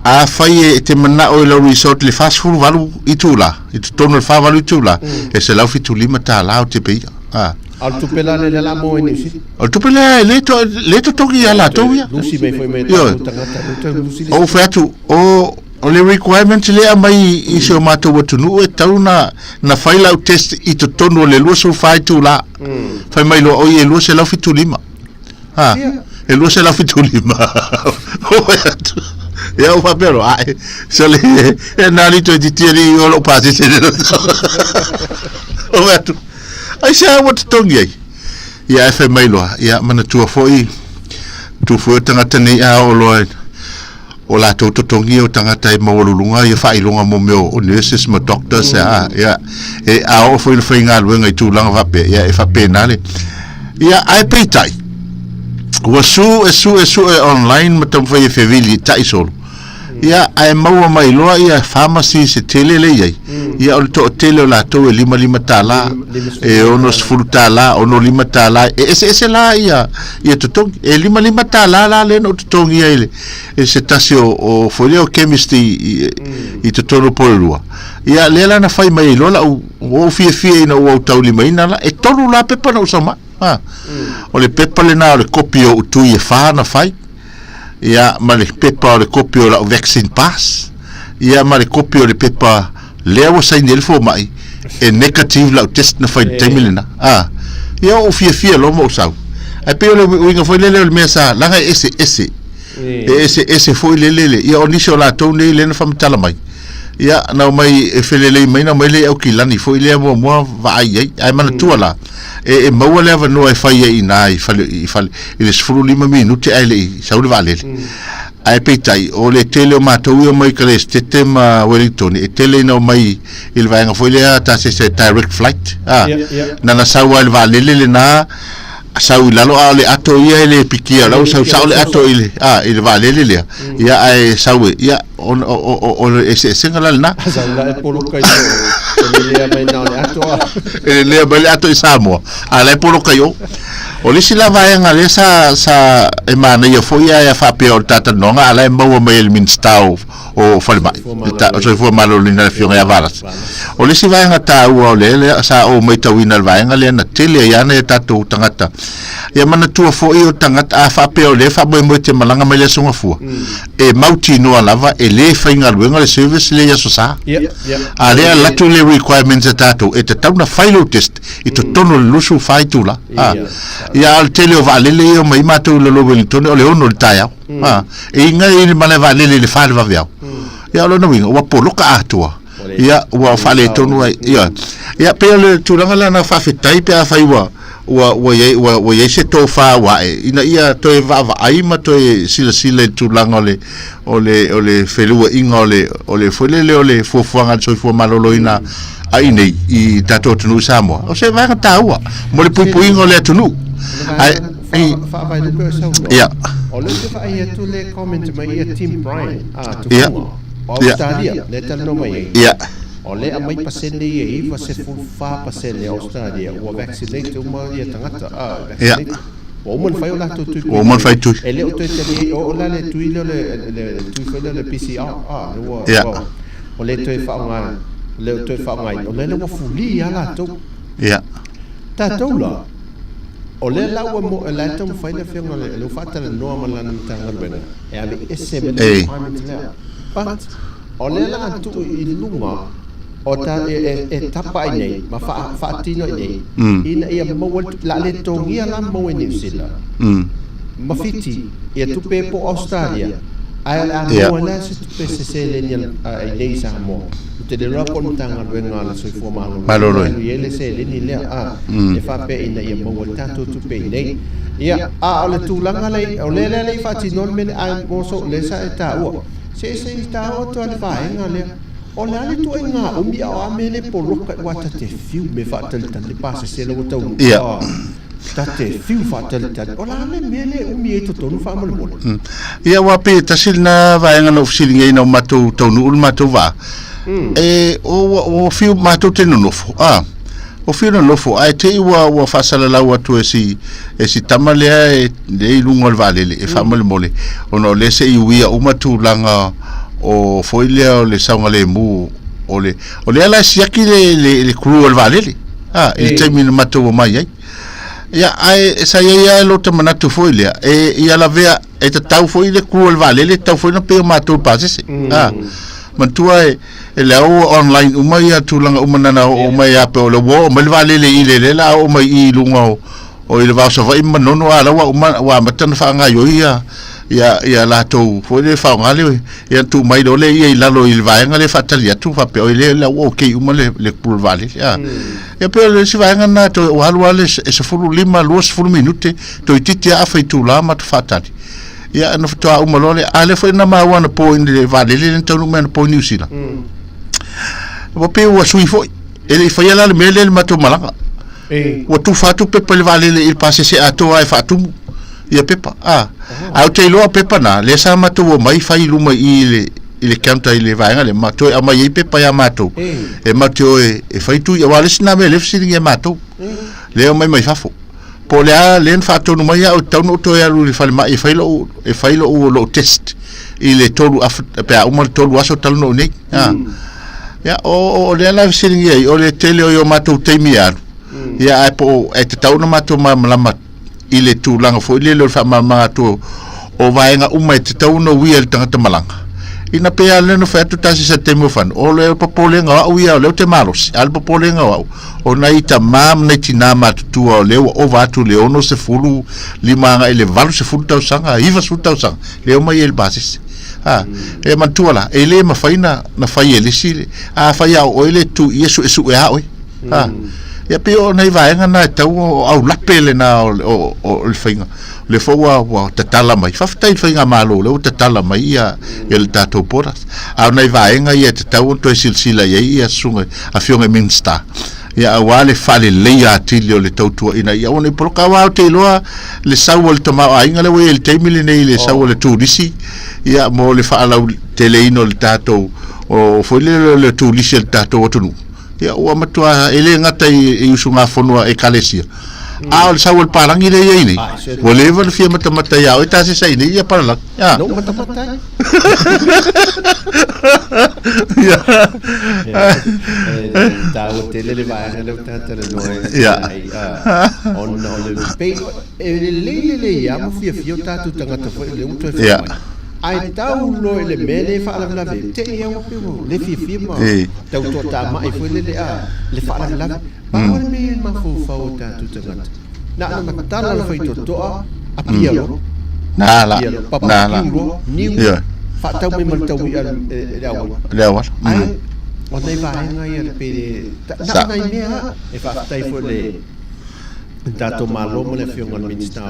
afai e te manao i lau result i le 48 itula, i totonu o le 48 itula, e $175 o tupe ia. A o le tupe la lea o le a maua i Niu Sila? O le tupe lea e le to, le totogi ia latou ia. Lusi mai foi mai tatou tagata, le toe lusi le Ou fai atu, o O le requirement lea aumai i si o matou atunuu e tatau na na fai lau test i totonu o le 24 itula. Fai mai loa oi e 275. Ha, e 275. Oi atu. Ia ou faapea loa, ae, sole, e nā li toe titia li o lou pasese le Ou atu, aisea ua totogi ai? Ia ae fai mai loa, ia manatua foi, tu foi o tagata nei a oo loa O latou totogi o tagata e maualuluga ia faailoga mo mea o nurses ma doctors a ia e a oo foi le faigaluega i tulaga faapea ia e faapena le ia ae peitai ua sue sue sue online ma taumafai e fevili e tai solo ia ae maua mai loa ia pharmacy se tele le iai ia o le toatele o latou e $55 e $60 $65 e eseese la ia ia totogi e $55 la lea na ou totogi ai le e se tasi o, o foi lea o chemist i, i, i totonu o Porirua. Ia, lea la na fai mai ai loa lau, ua ou fiafia ina ua ou taulimaina la, e tolu la pepa na ou sau mai. Ha. O le pepa lena o le kopi o ou tui e whā na fai, ia, ma le pepa o le kopi o lau vaccine pass, ia, ma le kopi o le pepa lea ua saini ai le fomai, e negative lau test na fai i le taimi lena. Ha. Ia, ua ou fiafia loa ma ou sau. Ae pei o le uiga foi lele o le mea sa, leaga e eseese. E eseese foi le lele. Ia, o nisi o latou nei lea na faamatala mai, ia, na omai e felelei mai, na omai lea i Aukilani foi lea muamua vaai i ai. Ae manatua la, e maua le avanoa e fai ai i ina i fale, i fale, i le 15 minute ae le i sau le vaalele. Ae peitai, o le tele o matou ia omai i Kalesetete ma Wellingtone, e tele ina omai i le vaega foi lea ta se se direct flight, a, na na sau lava i le vaalele lena, sau i lalo a o le ato ia e le pikia o la ua sau sao le ato i le a i le vaalele lea ia ae sau e ia o o o o le eseesega la lena. Sau la e poloka i o e lelea mai na o le ato a. E lelea mai le ato i Samoa a la e poloka i o. O le isi la vaega lea sa sa e manaia foi ae a faapea o le talatalanoaga a la e maua mai e le Minisita o o Falemai, o Soifua Maloloina le Afioga ia Valasi. O le isi vaega taua o lea lea sa ou matauina i le vaega lea na tele ai lava nai o tatou tagata. Ia manatua foi o tagata a faapea o lea e faamoemoe e te malaga mai le Aso Gafua, e mautinoa lava e le faigaluega le service lea i Aso Sa. A lea e alu atu le requirements a tatou e tatau ona fai lou test i totonu o le 24 itula. Ia a o le tele o vaalele ia e omai ai matou i lalo o Wellington o le 6 i le taeao. A, e inga i le malae vaalele i le 4 i le vaveao. Ia, o lona uiga, ua poloka atoa. Ia, ua faaletonu ai. Ia, ia pei o le tulaga lea na faafetai pe afai ua ua ua i ai ua, ua i ai se tofa ua ae ina ia toe vaavaai ma toe silasila i le tulaga o le o le o le feluaiga o le o le foi lele o le fuafuaga a le soifua maloloina a i nei i tatou atunuu i Samoa. O se vaega taua mo le puipuiga o le atunuu. Ae Faavaelupe o saunoa. Ia. O lea ou te vaai atu le comment mai ia Tim Bryan, a, Tufuga, o Ausetalia, lea e talanoa mai ai. Ia. O lea e aumai pasene ia e 94% o Ausetalia ua vaccinate uma ia tagata, a, vaccinate. Ua uma ona fai o latou tui. Ua uma ona fai tui. E le o toe tali, o la le tui lea o le, le tui foi lea o le PCR, a, lea ua, ua, ua le toe faaaoga, le o toe faaaogaina, o lea ua fuli lava latou. Ia. Tatou la, O lea la ua mo, la e taumafai le afioga le, le ua faatalanoa ma lana Matagaluega e ave ese ma le requirement lea. But, o lea la a tuu i luga o ta, e, e, e tapa ai nei ma faa, faatino ai nei, ina ia maua le tupe, la le togia la maua e Niu Sila ma Fiti ia tupe po o Australia. Ae o le a maua ai la se tupe se seleni a inei i Samoa. Ou te le iloa po o le Matagaluega a le Soifua Maloloina e alu i ai le seleni lea, a, e faapea ina ia maua ai le tatou tupe inei. Ia, a o le tulaga lea, o lea la e le i faatinoa le mea lea, ae mo so, lea sa e taua, se se i taua atu lava le vaega lea. O le a le ituaiga umi a o a mea le poloka aua ta te fiu me faatalitali le pasese la ua taunuu. Ia. Ta te fiu faatalitali. O le a le mea le umi ai totonu faamolemole? Ia aua pei e tasi lena vaega na ou fesiligia ai ina ua matou taunuu le matou vaa. E ua fiu matou te nonofo, a. Ua fiu nonofo ae te i ua faasalalau atu e si e si tama lea e i luga o le vaalele e faamolemole ona o lea se i uia uma tulaga o foi lea o le saogalemu o le o lea la e siaki le le, le crew o le vaalele a i le taimi na matou omai ai. Ia ae sa i ai lava lota manatu foi lea e ia lavea e tatau foi le crew o le vaalele e tatau foi ona pei o matou i pasese. A manatua e E le au online uma ia tulaga uma na na oo mai ia pe o le ua oo mai le vaalele i le lea la oo mai i luga o o i le va o Savaii ma Manono a la ua uma ua amata ona faagaoioi ia ia ia latou foi le faaaoga le ia tuu mai loa lea ia i lalo i le vaega lea faatali atu faapea oi lea la ua okay uma le le crew o le vaalele a ia pei o le isi vaega lena toe ua alu lava le 15 20 minute toeitiiti lava afa itula ma faatali. Ia, na faatoa uma loa lea. A lea foi na maua anapo i le vaalele lea na taunuu mai anapo i Niu Sila. Ua pei ua sui foi. E le i faia la le mea lea i le matou malaga. Ua tufa atu pepa i le vaalele i le pasese atoa e faatumu ia pepa. A, ae ou te iloa o pepa na, lea sa matou omai fai i luma i i le i le counter i le vaega lea, ma toe aumai ai pepa ia matou. E matou te o e fai tui, aua o le isi na mea lea e fesiligia e matou. Lea e omai mai fafo. Po o le a lea na faatonu mai au e tatau ona ou toe alu i le falemai e fai lou, e fai lou, lou test i le tolu afa, pe a uma le tolu aso talu ona ou nei. A. Ia, o, o, o lea la e fesiligia ai, o le tele o i o matou taimi e alu, ia ae po o, e tatau ona matou malamalama i le tulaga foi lele o le faamalamalamaga atu o vaega uma e tatau ona uia e le tagata malaga. Ina pei lava lea na fai atu tasi sa taimi o fano, o le popolega o au ia o lea ou te malosi, a o le popolega o au, o nai tamā ma nai tinā matutua o lea ua ova atu i le 65 agai i le 80 tausaga, 90 tausaga, lea e omai ai i le pasese. A, e manatua la, e le mafai na, na fai e le isi, a fai lava o oe le tu i e suesue lava oe. A, ia pei o nai vaega na e tatau o aulape lena o, o, o le faiga. O lea foi ua, ua tatala mai. Faafetai i le faigamalo o lea ua tatala mai ia, ia le tatou borders. A o nai vaega ia e tatau ona toe silasila i ai ia susuga, afioga i Minisita, ia aua le faaleleia atili o le tautua ina ia aua ne i poloka. Aua ou te iloa le sau o le tamaoaiga lea ua i ai i le taimi lenei i le sau o le turisi, ia mo le faalauteleina o le tatou, o foi lea o le turisi a le tatou atunuu. Ia ua matua e le gata i usugafono a Ekalesia, a o le sau o le palagi lea e i ai nei, ua leva ona fia matamata ia oe tasesa i nei ia palalagi. Na ou matamata ai. E taua tele le vaega lea ua talatalanoa ai, ona o le pei e lelei lelei lava ma fiafia o tatou tagata foi lea ua toe fai mai. Ae tau loa i le mea lea e faalavelave ai, te i lava ua pei ua le fiafia ma tau toatamai foi lele a le faalavelave. Pau le mea e mafaufau o tatou tagata, na ona matala le faitotoa, apia loa. Na la, na la. Papapiu loa, niu, faatau mai ma le taui'a i le auala. Le auala. Ae o nai vaega ia le pei le, na o nai mea lava e faafetai foi i le le tatou Malo ma le Afioga i le Minisita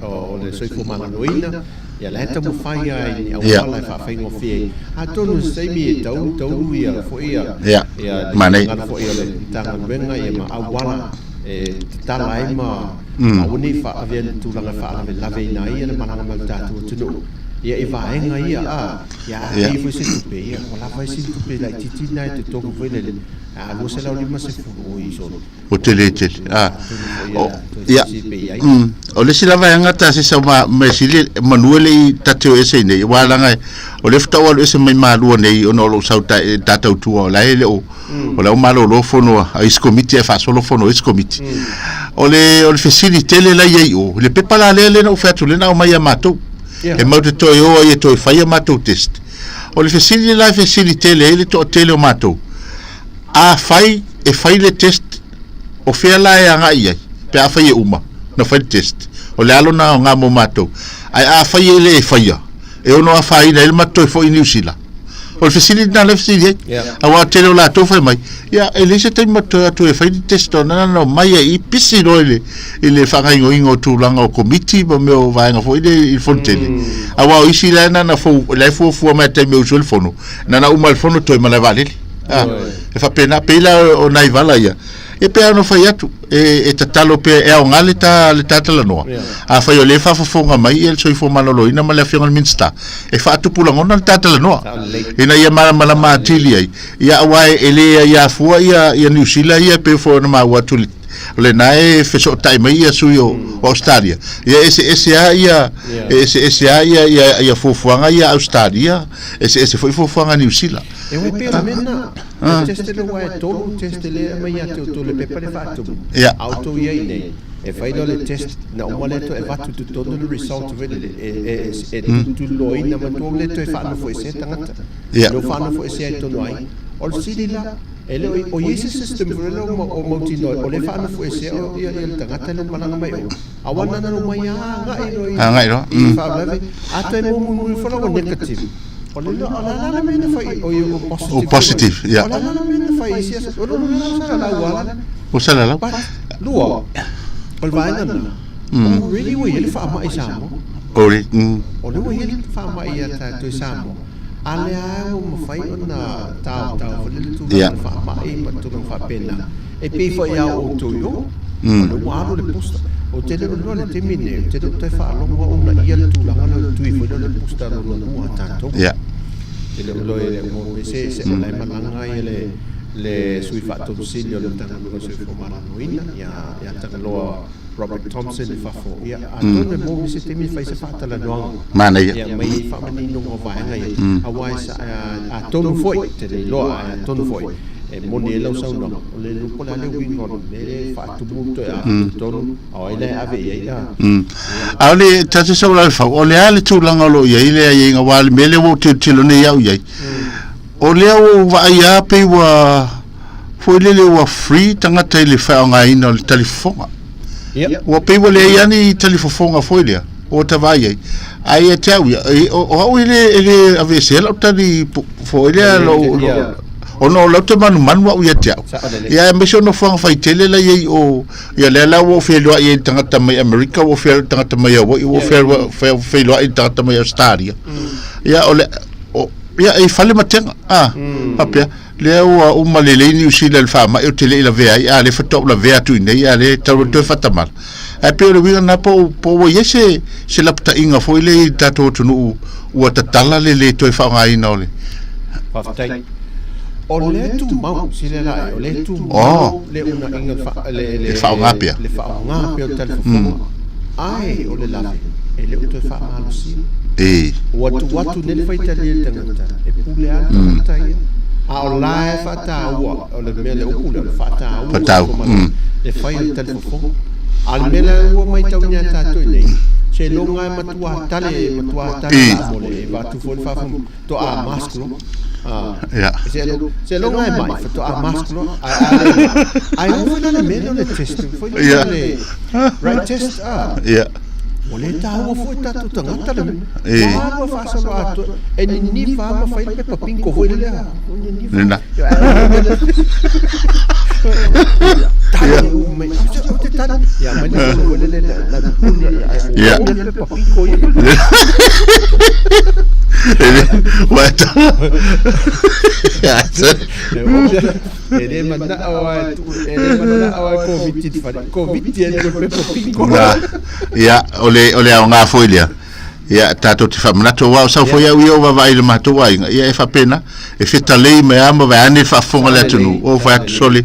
o le Soifua Maloloina, ia la e taumafai lava i ni auala e faafaigofie ai. Atonu i se taimi e tau taulu ia foi ia ia le finagalo foi o le Matagaluega ia ma auala e tatala ai ma aua ne i avea i le tulaga e faalavelaveina ai le malaga mai o le tatou atunuu ia i vaega ia a ia a pei foi se tupe ia ua lava ai sina tupe laitiiti lena e totogi foi lele a 250 oi solo. Ua tele tele. A, o, ia, o le isi la vaega ta se sau ma mea sili manu e le i ta te o ese nei, aua leaga o lea faatoa ou alu ese mai Malua nei ona o lou sau ta, ta tautua o la e le o, o la ua malolo fono a isi komiti ae faasolo fono a isi komiti. O le, o le fesili tele la i ai i o, le pepa la lea lea na ou fai atu lea na aumai ia matou, e matou te toe o ai e toe fai a matou test. O le fesili la e fesili tele ai le toatele o matou, Afai e fai le test, o fea la e agai i ai pe afai e uma ona fai le test? O le a lona aoga mo matou? Ae afai e le faia, E ono afaina ai le matou toe foi i Niu Sila? O le fesili lena lea e fesili ai. Aua o le tele o latou fai mai, ia e leai se taimi matou toe o atu e fai ni test ona na ona omai lava i i pisi loa i le i le faagaoioiga o tulaga o komiti ma mea o vaega foi lea i le fono tele. Aua o isi la na na fou la e fuafua mai i le taimi e usu ai le fono, na ona uma lava le fono toe malae vaalele. A, e faapena, pei la o nai vala ia, E pei lava ona fai atu, e tatalo pea e aoga le ta, le ta talanoa. Afai o lea e faafofoga mai le Soifua Maloloina ma le Afioga i le Minisita, e faatupu lagona le ta talanoa, ina ia malamalama atili ai, ia aua e le aia fua ia, ia Niu Sila ia e pei foi ona maua atu i le, o lena e fesootai mai ia sui o, o Ausetalia, ia e eseese lava ia, e eseese lava ia, ia, ia fuafuaga ia a Ausetalia, eseese foi fuafuaga a Niu Sila. E ui pea o le mea lena. Le test le ua e tolu test le e aumai ia te outou le pepa le faatumu. A outou i ai nei, e fai loa le test, na uma lea toe avatu i totonu le result foi lele, e, e, e tulituliloaina ma tou le toe faanofoesea tagata. Le o faanofoesea i totonu ai. O le fesili la, e le o, o i ai se system foi lele o mautinoa o lea e faanofoesea o ia, ia le tagata lea ua malaga mai o, aua na na omai lava agai loa i, Agai loa. i faalavelave, a toe maua mulimuli ifo la ua negative. O le la la la mea na fai o i o positive. O positive, ia. O la la mea na fai i isi aso. O le la sa lau ala. O sa lau. Lua. O le vaega na. Already ua i ai le faamai i Samoa. Already. O lea ua i ai le faamai ia tatou i Samoa. A lea ua mafai ona taotao foi le tulaga o le faamai ma tulaga faapena. E pei foi ia outou i o. O lea ua alu le booster. Ou te le o iloa le taimi lenei, ou te le o toe faalogo au ona ia le tulaga lea o le tui foi lea o le booster lona lua a tatou. Ia. Te le o iloa e le o maua se se o la e malaga ia le le sui faatonu sili o le Matagaluega o le Soifua Maloloina ia ia Tagaloa Robert Thompson i fafo. Ia atonu e maua mai se taimi e fai se faatalanoaga. Manaia. Ia mai faamaninoga o vaega ia aua e sa atonu foi, te le iloa ae atonu foi e moni ai lau saunoaga, o le iloa po o le a le uiga o le mea lea e faatumu toe ave i totonu, a o ai la e ave i ai a. A o le ta te sau la i le fau, o le a le tulaga o lo o i ai le aiaiga, aua o le mea lea ua ou tilotilo nei au i ai, o lea ua ou vaai lava pei ua foi lele ua free tagata i le faaaogaina o le talifofoga. Ua pei ua leai lava ni talifofoga foi lea ua ta vaai ai. Ae ia te au ia, o au e le, e le aveesea lau tali foi lea lou, ona o lea ou te manumanu au ia te au. Ia aemaise o nofoaga faitele la i ai o, ia lea la ua ou feiloai ai i le tagata mai Amerika, ua ou feiloai i le tagata mai Hawaii, ua ou feiloai i le tagata mai Ausetalia. Ia o le, o, ia e fale matega, a, faapea. Lea ua uma lelei Niu Sila i le faamai ou te le i lavea ai, a o lea faatoa ou lavea atu i inei, a o lea e tatau ona toe faatamala. Ae pei o le uiga lena po o, po o ua i ai se, se lapataiga foi lea i le tatou atunuu ua tatala le le toe faaaogaina o le. Faafetai. O lea tumau, sila la e, o lea tumau oh. le unaiga fa, le, le, le faaaoga pea. Le faaaoga pea o le talifofoga. Ae o le lave, e le o toe faamalosia. E. Ua tuu atu nei le faitalia i le tagata, e pule lava le tagata ia. A o la e faataua, o le mea le upu lea, o le faataua, faataua. Le fai o le talifofoga. A o le mea lea ua matauina ia tatou i inei, seiloga e matua tale, e matua tale faamolemole, e avatu foi le faafofoga, toa mask loa. Seiloga e mai, faatoa mask loa. Ae a le mai, ae oo foi la le mea lea o le test, foi lea le right test, a. Ua le taua foi tatou tagata le mea. Ua alu a faasolo atoa. E niniva lava ma fai le pepa pinko foi lea. Lena. Tali uma mai. Ou te tali. Ia mai le solo foi lele la puni. Ia. Le pepa pinko ia. Ua e tala. E le manao a e le manao a Covid i le fale. Covid e le pepa pinko. Na, ia, o le, o le aoga foi lea. Ia, tatou te faamanatu, aua o sau foi au ia o vaavaai i le matou aiga, ia e faapena, e fetalei mai lava ma vaeane le faafofoga a le atunuu, o fai atu sole.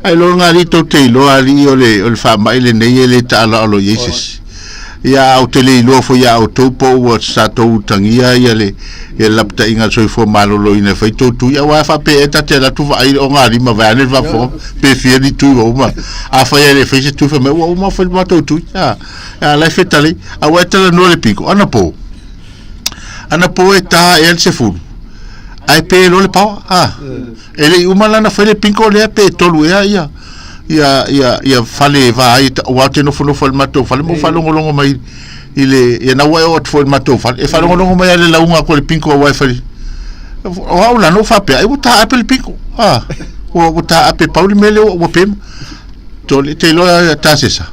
Ai loa ngā alii tou te iloa alii o le, o le faamai lenei e le taaloalo i ai se isi. Ia a ou te le iloa foi ia outou po ua sa tou utagia ia le, ia le lapataiga a le soifua maloloina e fai tou tui, aua e faapea ea ta te alu atu vaai o ngā lima vaeane le faafofoga pe fia ni tui ua uma. Afai e le fai se tui fai mai ua uma fai le matou tui. A, a la e fetalai, aua e talanoa le piko, anapo, anapo e ta ea le sefulu, ae pe loa le paoa, a. E le i uma la ona fai le pinko lea pe tolu ea ia ia ia ia fale e va ai aua ou te nofonofo i le matou fale ma ou faalogologo mai I le ia na ua e oo atu foi i le matou fale e faalogologo mai lava i le lauga atu a le pinko aua e fai o au la na ou faapea ai ua taape le pinko a ua taape pau le mea lea ua pema to le te iloa tasesa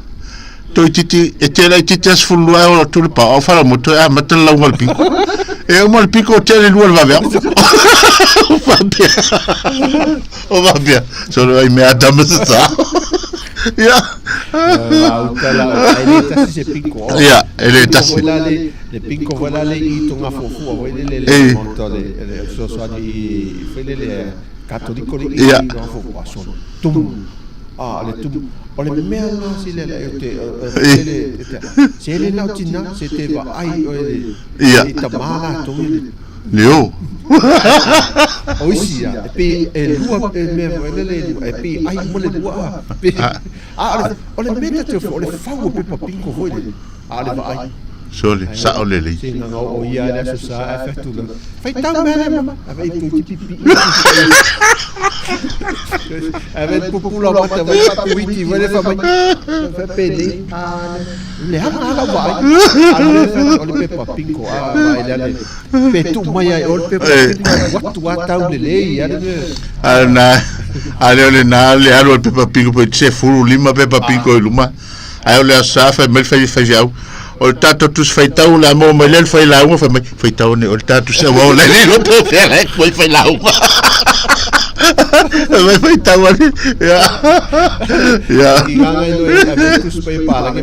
toeitiiti e tele laitiiti lava 12 ae oo atu le pao a o falamoto e amata le lauga o le piko. E uma le piko tea le lua o le vaveao. O faapea. O faapea. Solo ai mea tama se sa. Ia. Uta la ai le tasi se piko. Ia, e le tasi. Foi la le le piko foi la le i tonga fuafua foi le le le monta le le fesoasoani i foi le le katoliko le i tonga fuafua so tum a le tum O le mea lena sile la e te le se le na o tina se te vaai oe le Ia. i tama latou ia le Leo. O isi ia e pei e lua e mea foi lele e lua e pei ai uma le lua a pe a o le o le mea ta te o le fau o pepa pinko foi lele a o le vaai. Sole, sao lelei. Se na o ia le aso sa ae fai atu la faitau mea lea ma a vai tu ti pipi a vai pupula mata vai puiti vai le fa mai fa pele a le hanga hala vai a le o le pepa pinko a vai le le pe tu mai ai o le pepa pinko watu a tau le le ia le A na a le o le na le alu o le pepa pinko pe 15 pepa pinko i luma. Ae o le aso sa fai mai le fai faifeau o le tatou tusi faitau o le a maua mai lea le failauga fai mai faitau ane o le tatou tusi aua o le le iloa po o fea la e atu ai failauga fai mai faitau ane ia ia I gaga i loe ave tusi pai palagi.